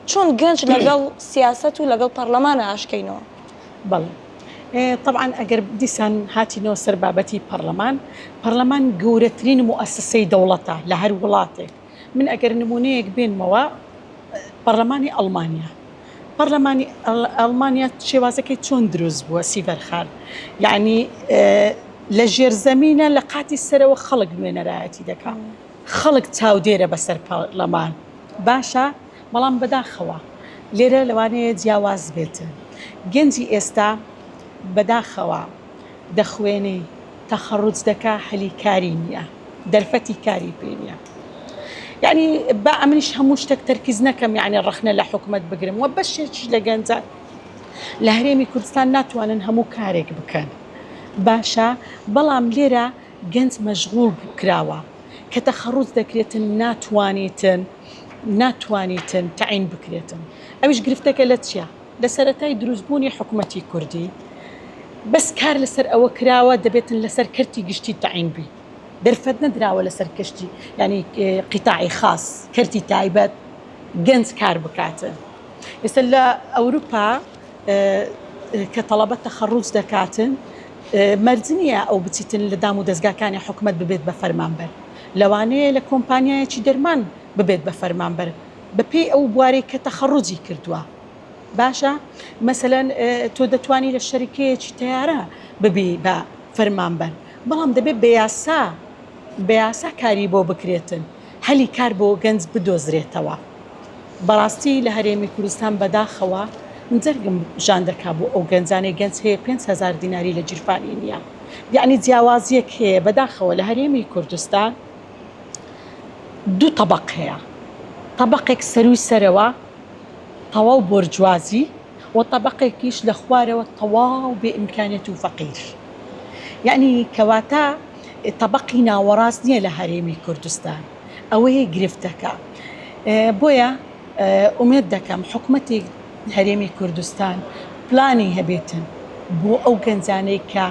چۆن گەنج لەگەڵ سیاسەت و لەگەڵ پەڕلەمانە ئاشکەینەوە؟ بەڵێ تەبعەن ئەگەر دیسان هاتینەوە سەر بابەتی پەڕلەمان، پەڕلەمان گەورەترین موئەسەسەی دەوڵەتە لە هەر وڵاتێک، من ئەگەر نمونەیەک بێنمەوە پەڕلەمانی ئەڵمانیا، پەڕلەمانی ئەڵمانیا شێوازەکەی چۆن دروست بووە سیڤەر خان یعنی لە ژێرزەمینە لە قاتی سەرەوە خەڵک نوێنەرایەتی دەکا خەڵک چاودێرە بەسەر پەڕلەمان باشە بەڵام بەداخەوە لێرە لەوانەیە جیاواز بێتن گەنجی ئێستا بەداخەوە دەخوێنێ تەخەڕوج دەکا هەلی کاری نییە دەرفەتی کاری پێ نییە یعنی با ئەمنیش هەموو شتێک تەرکیز نەکەم یعنی ڕەخنە لە حکومەت بگرم و بەشێکیش لە گەنجان لە هەرێمی کوردستان ناتوانن هەموو کارێک بکەن باشە بەڵام لێرە گەنج مەشغوڵ کراوە کە تەخەڕوج دەکرێتن ناتوانیتن ناتوانیتن تەعین بکرێتن ئەویش گرفتەکە لە چیە لە سەرەتای دروستبوونی حکومەتی کوردی بەس کار لەسەر ئەوە کراوە دەبێتن لەسەر کەرتی گشتی تەعین بی دەرفەت نەدراوە لەسەر کەشتی یعنی قیتاعی خاص کەرتی تایبەت گەنج کار بکاتن ئێستا لە ئەوروپا کە تەڵەبە تەخەڕوج دەکاتن مەرج نییە ئەو بچیتن لە دام و دەزگاکانی حکومەت ببێت بە فەرمانبەر لەوانەیە لە کۆمپانیایەکی دەرمان ببێت بە فەرمانبەر بەپێی ئەو بوارەی کە تەخەڕوجی کردووە باشە مەسەلەن تۆ دەتوانی لە شەریکەیەکی تەیارە ببی بە فەرمانبەر بەڵام دەبێت بە یاسا بە یاسا کاری بۆ بکرێتن هەلی کار بۆ گەنج بدۆزرێتەوە بەڕاستی لە هەرێمی کوردستان بەداخەوە من جەرگم ژان دەکا بۆ ئەو گەنجانەی گەنج هەیە 5000 دیناری لە گیرفانی نییە یعنی جیاوازیەک هەیە بەداخەوە لە هەرێمی کوردستان دوو تەبەق هەیە تەبەقێک سەروی سەرەوە تەواو بۆرجوازی و تەبەقێکیش لە خوارەوە تەواو بێ ئیمکانیەت و فەقیر یعنی کەواتە تەبەقی ناوەڕاست نییە لە هەرێمی کوردستان ئەوەیە گرفتەکە بۆیە ئومێد دەکەم حکومەتی هەرێمی کوردستان پلانی هەبێتن بۆ ئەو گەنجانەی کە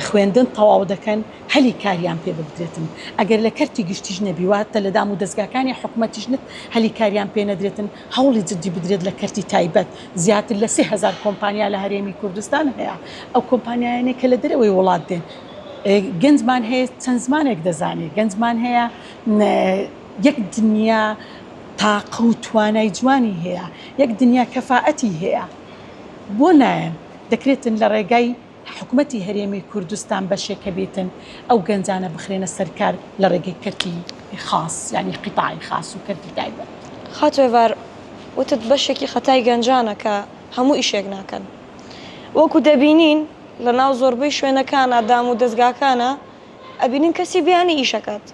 خوێندن تەواو دەکەن هەلی کاریان پێ ببدرێتن ئەگەر لە کەرتی گشتیش نەبی واتە لە دام و دەزگاکانی حکومەتیش نت هەلی کاریان پێ نەدرێتن هەوڵی جدی بدرێت لە کەرتی تایبەت زیاتر لە 3000 کۆمپانیا لە هەرێمی کوردستان هەیە ئەو کۆمپانیایانەی کە لە دەرەوەی وڵات دێن گەنجمان هەیە چەند زمانێک دەزانێت گەنجمان هەیە یەک دنیا تاقە و توانای جوانی هەیە یەک دنیا کەفاەتی هەیە بۆ نایەن دەکرێتن لە ڕێگای حکومەتی هەرێمی کوردستان بەشێک هەبێتن ئەو گەنجانە بخرێنە سەر کار لە ڕێگەی کەرتی خاص یانی قیتاعی خاص و کەرتی تایبەت. خاتوو ئێڤار وتت بەشێکی خەتای گەنجانە کە هەموو ئیشێک ناکەن. وەکو دەبینین لە ناو زۆربەی شوێنەکانا دام و دەزگاکانا ئەبینین کەسی بیانی ئیشەکات.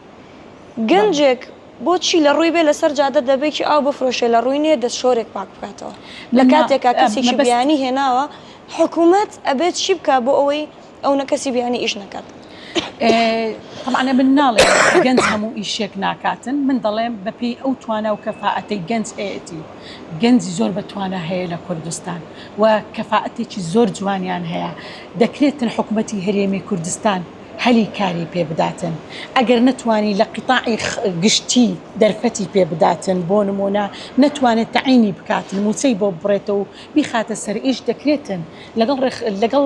گەنجێک بۆچی لە ڕووی بێ لەسەر جادە دەبێکی ئاو بفرۆشێ لە ڕووی نیە دەستشۆرێک پاک بکاتەوە لە کاتێکا کەسێکی بیانی هێناوە حکوومەت ئەبێت چی بکا بۆ ئەوەی ئەونە کەسی بیانی ئیش نەکات؟ تەبعەن من ناڵێم گەنج هەموو ئیشێک ناکاتن من دەڵێم بەپێی ئەو توانا و کەفائەتەی گەنج هەیەتی گەنجی زۆر بە توانا هەیە لە کوردستان و کەفائەتێکی زۆر جوانیان هەیە دەکرێتن حکوومەتی هەرێمی کوردستان هەلی کاری پێ بداتن ئەگەر نەتوانی لە قیتاعی گشتی دەرفەتی پێ بداتن بۆ نمونە نەتوانێت تەعینی بکاتن موچەی بۆ بڕێتەوە و بیخاتە سەر ئیش دەکرێتن لەگەڵ لەگەڵ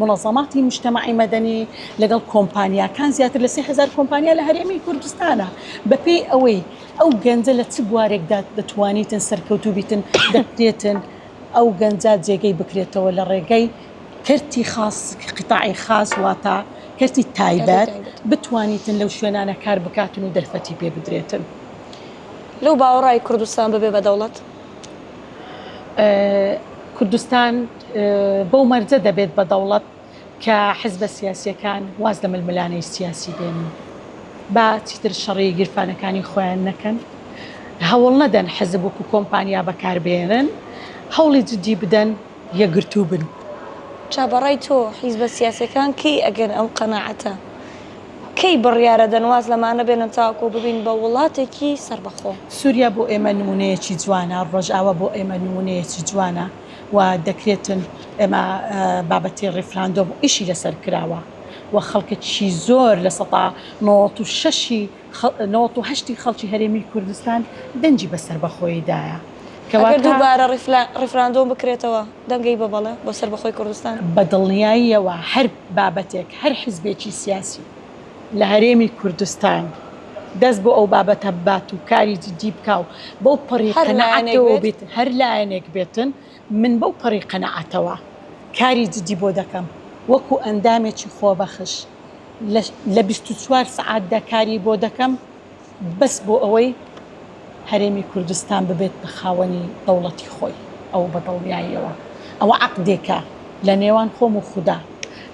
منەزەماتی مجتەمەعی مەدەنی لەگەڵ کۆمپانیاکان زیاتر لە 3000 کۆمپانیا لە هەرێمی کوردستانە بەپێی ئەوەی ئەو گەنجە لە چ بوارێکدا دەتوانیتن سەرکەوتوو بیتن دەکرێتن ئەو گەنجە جێگەی بکرێتەوە لە ڕێگەی کەرتی خاص قطاعی خاص واتە. کەرتی تایبەت بتوانیتن لەو شوێنانە کار بکاتن و دەرفەتی پێ بدرێتن. لەو باوەڕای کوردستان ببێ بە دەوڵەت؟ کوردستان بەو مەرجە دەبێت بە دەوڵەت کە حزبە سیاسییەکان واز لە ململانێی سیاسی بێنن، با چیتر شەڕی گیرفانەکانی خۆیان نەکەن، هەوڵ نەدەن حزب وەکو کۆمپانیا بەکاربێنن، هەوڵی جدی بدەن یەکگرتوو بن. جا بەڕای تۆ حیزبە سیاسیەکان کەی ئەگەن ئەم قەناعەتە؟ کەی بڕیارەدەن واز لەمانە بێنن تاوەکو ببین بە وڵاتێکی سەربەخۆ؟ سوریا بۆ ئێمە نمونەیەکی جوانە، ڕۆژئاوا بۆ ئێمە نمونەیەکی جوانە و دەکرێتن ئێمە بابەتی ڕیفراندۆم ئیشی لەسەر کراوە و خەڵکێکی زۆر 96% ی 98 ی خەڵکی هەرێمی کوردستان دەنگی بە سەربەخۆیی دایە. ئەگەر دووبارە ڕیفراندۆم بکرێتەوە دەنگەی بە بەڵێ بۆ سەربەخۆی کوردستان؟ بە دڵنیاییەوە هەر بابەتێک، هەر حزبێکی سیاسی لە هەرێمی کوردستان دەست بۆ ئەو بابەتە ببات و کاری جدی بکا و بەو پەڕی قەناعەتەوە بێت، هەر لایەنێک بێتن، من بەو پەڕی قەناعەتەوە کاری جدی بۆ دەکەم وەکو ئەندامێکی خۆبەخش لە 24 سەعاتدا کاری بۆ دەکەم بەس بۆ ئەوەی هەرێمی کوردستان ببێت بە خاوەنی دەوڵەتی خۆی ئەوە بە دڵنیاییەوە ئەوە عەقدێکە لە نێوان خۆم و خودا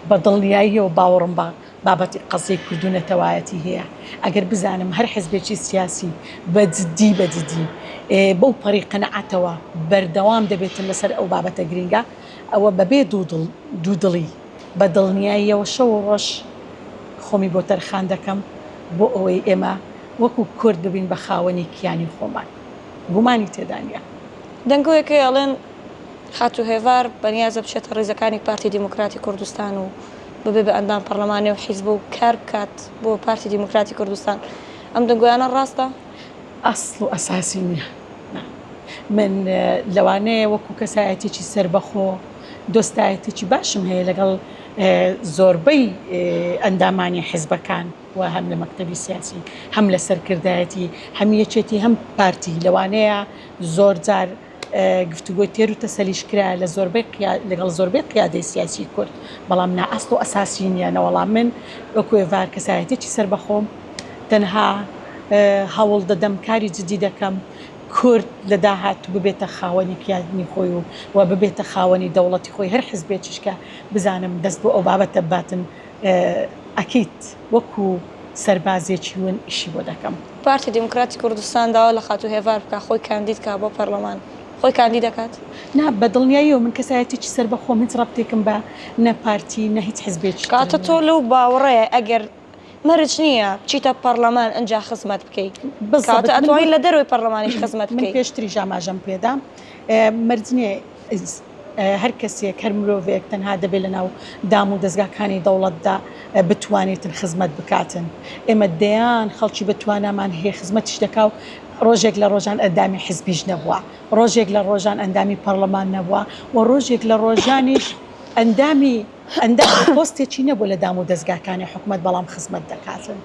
بە دڵنیاییەوە باوەڕم بە بابەتی قەزیەی کورد و نەتەوایەتی هەیە ئەگەر بزانم هەر حزبێکی سیاسی بە جدی بە جدی بەو پەڕی قەناعەتەوە بەردەوام دەبێتن لەسەر ئەو بابەتە گرینگە ئەوە بەبێ دوودڵی بە دڵنیاییەوە شەو و ڕۆژ خۆمی بۆ تەرخان دەکەم بۆ ئەوەی ئێمە وەکو کورد ببین بە خاوەنی کیانی خۆمان گومانی تێدا نییە. دەنگۆیەک هەیە ئەڵێن خاتوو هێڤار بەنیازە بچێتە ڕیزەکانی پارتی دیموکراتی کوردستان و ببێ بە ئەندام پەڕلەمانی ئەو حیزبە و کار بکات بۆ پارتی دیموکراتی کوردستان ئەم دەنگۆیانە ڕاستە؟ ئەسڵ و ئەساسی نییە. نا. من لەوانەیە وەکو کەسایەتیەکی سەربەخۆ دۆستایەتیەکی باشم هەیە لەگەڵ زۆربەی ئەندامانی حیزبەکان و هەم لە مەکتەبی سیاسی هەم لە سەرکردایەتی هەم یەکێتی هەم پارتی لەوانەیە زۆر جار گفتوگۆی تێر و تەسەلیش کرا لە زۆربەی لەگەڵ زۆربەی قیادەی سیاسی کورد بەڵام نا ئەسڵ و ئەساسی نییە نەوەڵا من وەکو ئێڤار کەسایەتێکی سەربەخۆم تەنها هەوڵ دەدەم کاری جدی دەکەم کورد لە داهاتوو ببێتە خاوەنی کیانی خۆی و و ببێتە خاوەنی دەوڵەتی خۆی هەر حزبێکیش کە بزانم دەست بۆ ئەو بابەتە بباتن ئەکید وەکو سەربازێکی ون ئیشی بۆ دەکەم. پارتی دیموکراتی کوردستان داوا لە خاتوو هێڤار بکا خۆی کاندید کا بۆ پەرلەمان، خۆی کاندید ئەکات؟ نا بە دڵنیاییەوە من کەسایەتیەکی سەربەخۆم هیچ ڕەبتێکم بە نە پارتی نە هیچ حزبێکی تر کەواتە تۆ نیە. لەو باوەڕەیە ئەگەر مەرج نییە بچیتە پەڕلەمان ئنجا خزمەت بکەی بالضبط کەواتە من ئەتوانی لە دەرەوەی پەڕلەمانیش خزمەت من بکەی. پێشتریش ئاماژەم پێدا مەرج نییە هەر کەسێک هەر مرۆڤێک تەنها دەبێت لەناو دام و دەزگاکانی دەوڵەتدا بتوانێتن خزمەت بکاتن ئێمە دەیان خەڵکی بە توانامان هەیە خزمەتیش دەکا و ڕۆژێک لە ڕۆژان ئەندامی حزبیش نەبووە ڕۆژێک لە ڕۆژان ئەندامی پەڕلەمان نەبووە و ڕۆژێک لە ڕۆژانیش ئەندامی ئەندام پۆستێکی نەبووە لە دام و دەزگاکانی حکومەت بەڵام خزمەت دەکاتن.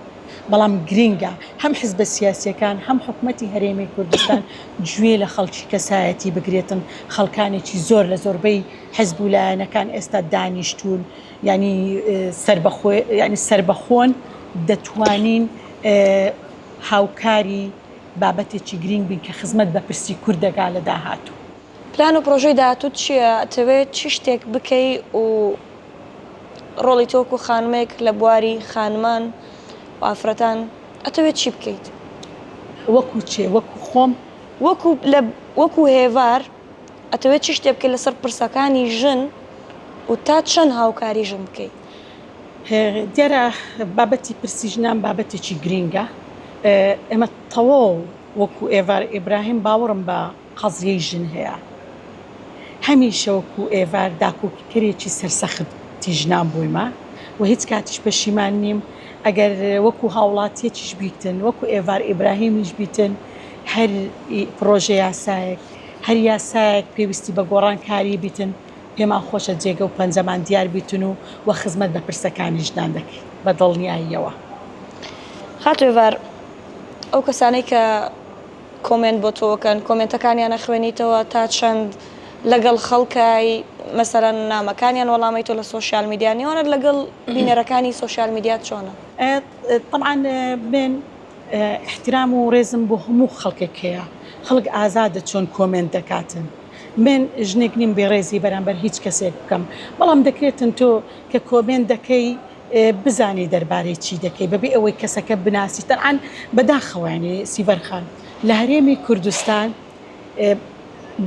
بەڵام گرینگە هەم حزبە سیاسیەکان هەم حکومەتی هەرێمی کوردستان گوێ لە خەڵکی کەسایەتی بگرێتن خەڵکانێکی زۆر لە زۆربەی حزب و لایەنەکان ئێستا دانیشتوون ینی سربەخۆ ینی سربەخۆن دەتوانین هاوکاری بابەتێکی گرینگ بین کە خزمەت بە پرسی کورد دەگا لە داهاتوو. پلان و پرۆژەی داهاتووت چییە؟ ئەتەوێت چ شتێک بکەی و ڕۆڵی تۆ وەکو خانمێک لە بواری خانمان و ئافرەتان ئەتەوێت چی بکەیت؟ وەکو چێ؟ وەکو خۆم؟ وەکو لە وەکو هێڤار ئەتەوێت چ شتێ بکەیت لەسەر پرسەکانی ژن و تا چەند هاوکاری ژن بکەیت؟ دیارە بابەتی پرسی ژنان بابەتێکی گرینگە ئێمە تەواو وەکو ئێڤار ئیبراهیم باوەڕم بە قەزیەی ژن هەیە. هەمیشە وەکو ئێڤار داکۆکیکەرێکی سەرسەختی ژنان بوویمە و هیچ کاتیش پەشیمان نیم. ئەگەر وەکو هاوڵاتیەکیش بیتن، وەکو ئێڤار ئیبراهیمیش بیتن، هەر پڕۆژە یاسایەک، هەر یاسایەک پێویستی بە گۆڕانکاری بیتن، پێمان خۆشە جێگە و پەنجەمان دیار بیتن و و خزمەت بە پرسەکانی ژنان دەکەین بە دڵنیاییەوە. خاتوو ئێڤار، ئەو کەسانەی کە کۆمێنت بۆ تۆ ئەکەن کۆمێنتەکانیان ئەخوێنیتەوە تا چەند لەگەڵ خەڵکای مەسەلەن نامەکانیان وەڵامەی تۆ لە social media نێوانت لەگەڵ بینەرەکانی social media چۆنە؟ تەبعەن من ئیحترام و ڕێزم بۆ هەموو خەڵکێک هەیە، خەڵک ئازادە چۆن comment دەکاتن، من ژنێک نیم بێڕێزی بەرامبەر هیچ کەسێک بکەم، بەڵام دەکرێتن تۆ کە comment دەکەی بزانی دەربارەی چی دەکەی بەبێ ئەوەی کەسەکە بناسی، تەبعەن بەداخەوە یانی سیڤەر خان لە هەرێمی کوردستان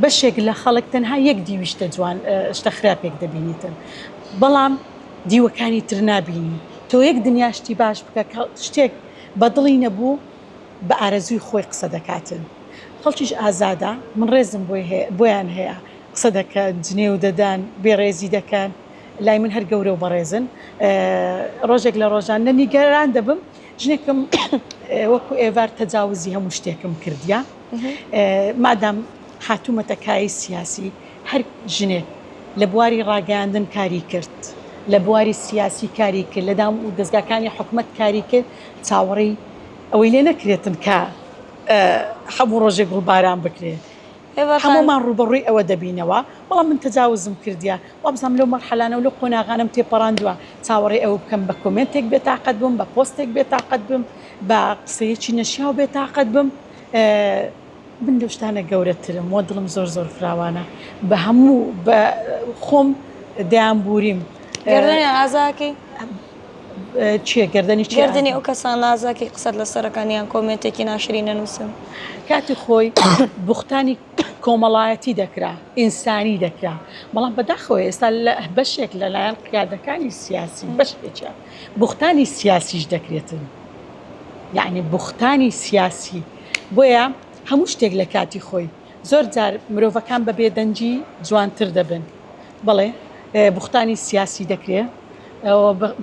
بەشێک لە خەڵک تەنها یەک دیوی شتە جوان شتە خراپێک دەبینیتن بەڵام دیوەکانی تر نابینی تۆ یەک دنیا شتی باش بکە کە شتێک بە دڵی نەبوو بە ئارەزووی خۆی قسە دەکاتن خەڵکیش ئازادە من ڕێزم بۆی هەیە بۆیان هەیە قسە دەکەن جنێو دەدەن بێڕێزی دەکەن لای من هەر گەورە و بەڕێزن ڕۆژێک لە ڕۆژان نە نیگەران دەبم ژنێکم وەکو ئێڤار تەجاوزی هەموو شتێکم کردیە مادام هاتوومەتە کایەی سیاسی هەر ژنێک لە بواری ڕاگەیاندن کاری کرد، لە بواری سیاسی کاری کرد، لە دام و دەزگاکانی حکومەت کاری کرد، چاوەڕێی ئەوەی لێ نەکرێتن کە هەموو ڕۆژێک گوڵباران بکرێ. هەموومان ڕووبەڕووی ئەوە دەبینەوە، بەڵام من تەجاوزم کردیە، وابزانم لەو مەرحەلانە و لەو قۆناغانەم تێپەڕاندووە، چاوەڕێی ئەوە بکەم بە comment ێک بێتاقەت بم، بە پۆستێک بێتاقەت بم، بە قسەیەکی نەشیاو بێتاقەت بم. من لەو شتانە گەورەترم وە دڵم زۆر زۆر فراوانە بە هەموو بە خۆم دەیان بوریم. گەردەنیان ئازاکەی؟ چیە گەردەنی چی؟ گەردنی ئەو کەسانە ئازاکەی قسەت لەسەرەکەن یان comment ێکی ناشرین نەنووسن. کاتی خۆی بوختانی کۆمەڵایەتی دەکرا، ئینسانی دەکرا، بەڵام بەداخەوە ئێستا لە بەشێک لەلایەن قیادەکانی سیاسی بەشێکیان بوختانی سیاسیش دەکرێتن. یەعنی بوختانی سیاسی بۆیە هەموو شتێک لە کاتی خۆی زۆر جار مرۆڤەکان بە بێدەنگی جوانتر دەبن بەڵێ بوختانی سیاسی دەکرێ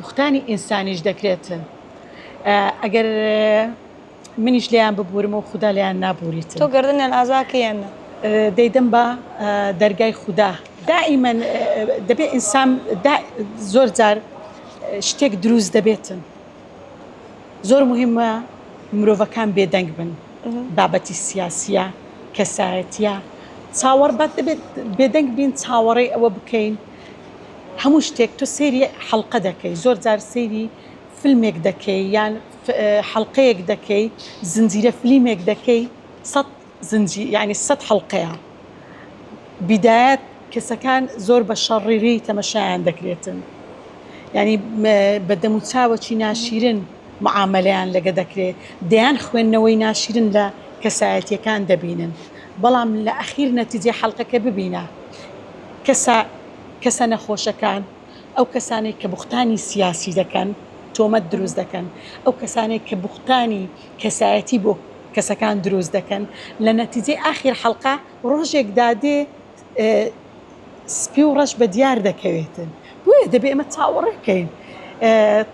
بوختانی ئینسانیش دەکرێتن ئەگەر منیش لێیان ببورم و خودا لێیان نابوریتن. تۆ گەردنیان ئازاکەی یان نا؟ دەیدەم بە دەرگای خودا دائیمەن دەبێ ئینسان زۆر جار شتێک دروست دەبێتن زۆر موهیمە مرۆڤەکان بێدەنگ بن بابەتی سیاسیە کەسایەتیە چاوەڕ بات دەبێت بێدەنگ بین چاوەڕێی ئەوە بکەین هەموو شتێک تۆ سەیری حەڵقە دەکەی زۆر جار سەیری فیلمێک دەکەی یان حەڵقەیەک دەکەی زنجیرە فلیمێک دەکەی سەد زنجی یعنی سەد حەڵقەیە بیدایەت کەسەکان زۆر بە شەڕیری تەمەشایان دەکرێتن یانی بە دەموچاوەکی ناشیرن معامەلەیان لەگە دەکرێ دەیان خوێندنەوەی ناشیرن لە کەسایەتیەکان دەبینن بەڵام لە ئەخیر نەتیجەی حەڵقەکە ببینە کەسە کەسە نەخۆشەکان ئەو کەسانەی کە بوختانی سیاسی دەکەن تۆمەت دروست دەکەن ئەو کەسانەی کە بوختانی کەسایەتی بۆ کەسەکان دروست دەکەن لە نەتیجەی ئاخیر حەڵقە ڕۆژێک دادێ سپی و ڕەش بە دیار دەکەوێتن بۆیە دەبێ ئێمە چاوەڕێ بکەین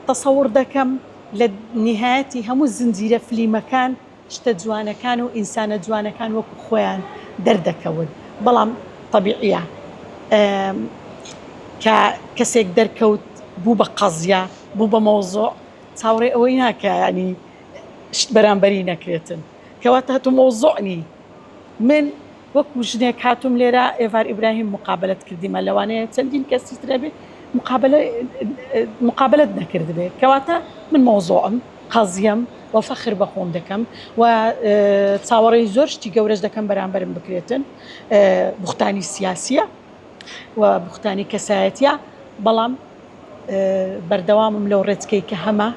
تەسەوڕ دەکەم لە نیهایەتی هەموو زنجیرە فلیمەکان شتە جوانەکان و ئینسانە جوانەکان وەکو خۆیان دەردەکەون بەڵام تەبیعیە کە کەسێک دەرکەوت بوو بە قەزیە بوو بە مەوزوع چاوەڕێ ئەوەی ناکە ینی شت بەرامبەری نەکرێتن کەواتە هەتوو مەوزوع نی من وەکو ژنێک هاتووم لێرە ئێڤار ئیبراهیم مقابەلەت کردیمە لەوانەیە چەندین کەسی تر هەبێ مقابەلە مقابەلەت نەکردبێ کەواتە من مەوزوعم قەزیەم و فەخر بە خۆم دەکەم و چاوەڕێی زۆر شتی گەورەش دەکەم بەرامبەرم بکرێتن بوختانی سیاسیە و بوختانی کەسایەتیە بەڵام بەردەوامم لەو ڕێچکەی کە هەمە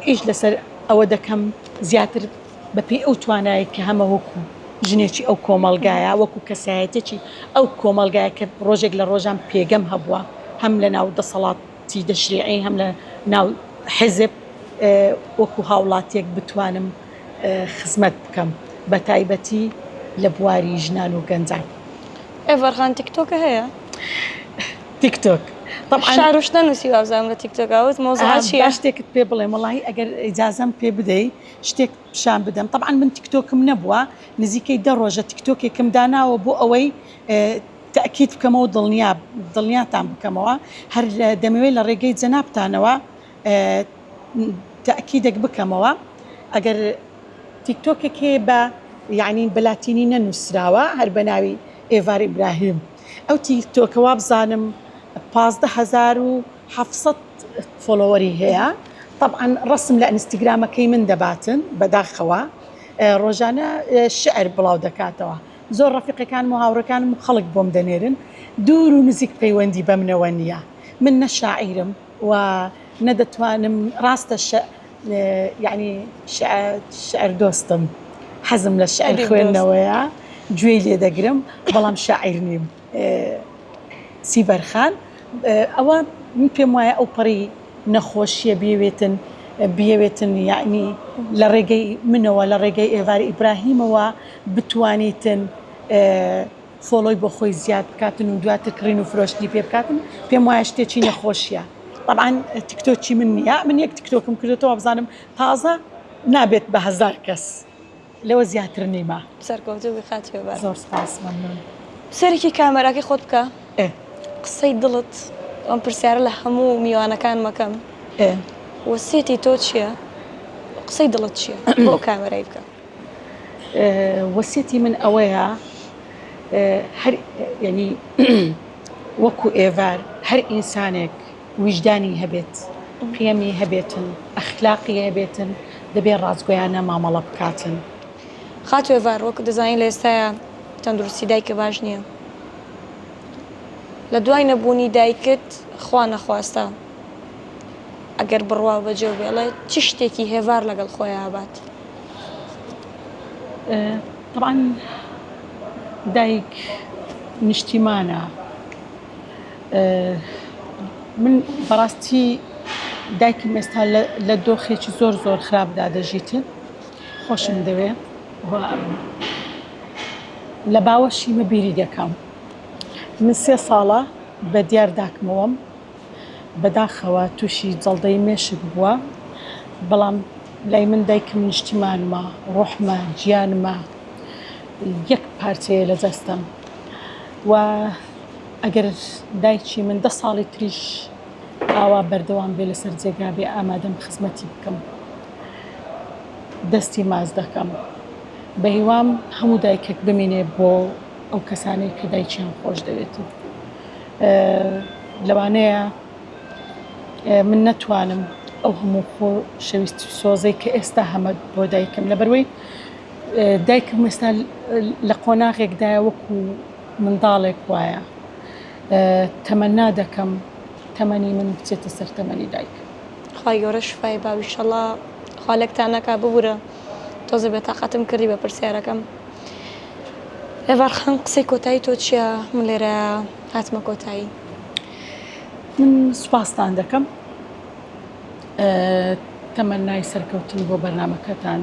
ئیش لەسەر ئەوە دەکەم زیاتر بەپێی ئەو توانایەی کە هەمە وەکو ژنێکی ئەو کۆمەڵگایە، وەکو کەسایەتیەکی ئەو کۆمەڵگایە کە ڕۆژێک لە ڕۆژان پێگەم هەبووە هەم لە ناو دەسەڵاتی تەشریعی هەم لە ناو حیزب وەکو هاوڵاتیەک بتوانم خزمەت بکەم بە تایبەتی لە بواری ژنان و گەنجان. ئێڤار خان تیکتۆکە هەیە؟ تیکتۆک طبعا شعر و شت نەنووسی وابزانم لە تیکتۆکا وت مەوزوعە چییە؟ با شتێکت پێ بڵێم وەڵاهی ئەگەر ئیجازەم پێ بدەی شتێک پیشان بدەم تەبعەن من تیکتۆکم نەبووە نزیکەی دە ڕۆژە تیکتۆکێکم داناوە بۆ ئەوەی تەئکید بکەمەوە دڵنیا دڵنیاتان بکەمەوە هەر دەمەوێت لە ڕێگەی جەنابتانەوە تەئکیدێک بکەمەوە ئەگەر تیکتۆکێک هەیە بە. یعنی بە لاتینی نەنووسراوە هەر بە ناوی ئێڤار ئیبراهیم ئەو تیکتۆکە وابزانم 15700 follower ی هەیە طبعا ڕسم لە ئینستاگرامەکەی من دەباتن بەداخەوە ڕۆژانە شعر بڵاو دەکاتەوە زۆر ڕەفیقەکانم و هاوڕێکانم و خەڵک بۆم دەنێرن دوور و نزیک پەیوەندی بەمنەوە نییە من نە شاعیرم و نە دەتوانم ڕاستە یعنی شعر دۆستم حەزم لە شعر خوێندنەوەیە گوێی لێ دەگرم بەڵام شاعیر نیم سیبەرخان ئەوە من پێم وایە ئەو پەڕی نەخۆشیە بێوێتن بیەوێتن یعنی لە ڕێگەی منەوە لە ڕێگەی ئێوار ئیبراهیمەوە بتوانیتن follow ی بۆ خۆی زیاد بکاتن و دواتر کڕین و فرۆشتنی پێ بکاتن پێم وایە شتێکی نەخۆشیە طبعا تیکتۆکی من نییە من یەک تیکتۆکم کردێتەوە بزانم تازە نابێت بە هەزار کەس لەوە زیاتر نیمە. سەرکەوتوو بی خاتوو بار. زۆر سپاس مەمنون. سەرێکی کامێراکەی خۆت بکە قسەی دڵت ئەم پرسیارە لە هەموو میوانەکان مەکەم وەسیەتی تۆ چییە قسەی دڵت چییە بۆ کامێرای بکە. وەسیەتی من ئەوەیە هەر یعنی وەکو ئێڤار هەر ئینسانێک ویژدانی هەبێت قیەمی هەبێتن ئەخلاقی هەبێتن دەبێ ڕاستگۆیانە مامەڵە بکاتن. خاتوو ئێڤار وەکو دەزانین لە ئێستایا تەندروستی دایکە باش نییە لە دوای نەبوونی دایکت خوا نەخواستە ئەگەر بڕوا و بەجێ بێڵێ چ شتێکی هێڤار لەگەڵ خۆیا ئەبات؟ تەبعەن دایک نیشتیمانە من بەڕاستی دایکم ئێستا لە دۆخێکی زۆر زۆر خراپدا دەژیتن خۆشم دەوێ لە باوەشی مە بیری دەکەم من سێ ساڵە بە دیار داکمەوەم بەداخەوە تووشی جەڵدەی مێشک بووە، بەڵام لای من دایکم نیشتیمانمە، ڕۆحمە، گیانمە، یەک پارچەیە لە جەستەم و ئەگەر دایکی من دە ساڵی تریش ئاوا بەردەوام بێ لەسەر جێگا بێ ئامادەم خزمەتی بکەم دەستی ماچ دەکەم بە هیوام هەموو دایکێک بمینێ بۆ ئەو کەسانەی کە دایکیان خۆش دەوێت. لەوانەیە من نەتوانم ئەو هەموو خۆشەویستی و سۆزەی کە ئێستا هەمە بۆ دایکم لەبەروەی دایکم ئێستا لە قۆناغێکدایە وەکو منداڵێک وایە تەمەنا دەکەم تەمەنی من بچێتە سەر تەمەنی دایکم. خوای گەورە شفای با ئیشەڵا خوا لەکتان نەکا ببورە تۆزێ بێتاقەتم کردی بە پرسیارەکەم. ئێڤار خان قسەی کۆتایی تۆ چییە؟ من لێرە هاتمە کۆتایی. من سوپاستان دەکەم تەمەنای سەرکەوتن بۆ بەرنامەکەتان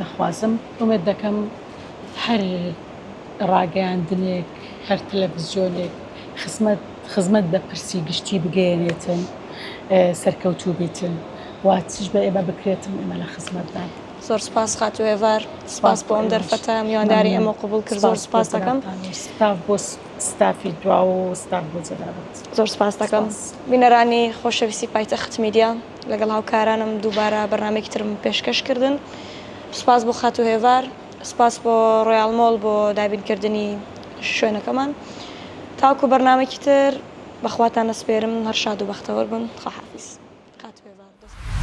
دەخوازم ئومێد دەکەم هەر ڕاگەیاندنێک هەر تەلەڤزیۆنێک خزمەت خزمەت بە پرسی گشتی بگەیەنێتن سەرکەوتوو بیتن و چش بە ئێمە بکرێتن ئێمە لە خزمەتدان. زۆر سوپاس خاتوو ئێڤار سوپاس بۆ ئەم دەرفەتە میوانداری ئێمە قبوڵ کرد زۆر سوپاس دەکەم. ستاف بۆ ستافی دوا و ستاف بۆ جەنابت. زۆر سوپاس دەکەم. بینەرانی خۆشەویستی پایتەخت میدیا لەگەڵ هاوکارانم دووبارە بەرنامەیەکی ترم پێشکەش کردن. سوپاس بۆ خاتوو هێڤار، سوپاس بۆ ڕۆیاڵ مۆڵ بۆ دابینکردنی شوێنەکەمان. تاوەکو بەرنامەیەکی تر بەخواتان ئەسپێرم هەر شاد و بەختەوەر بن. خواحافیز. خاتوو هێڤار دەست.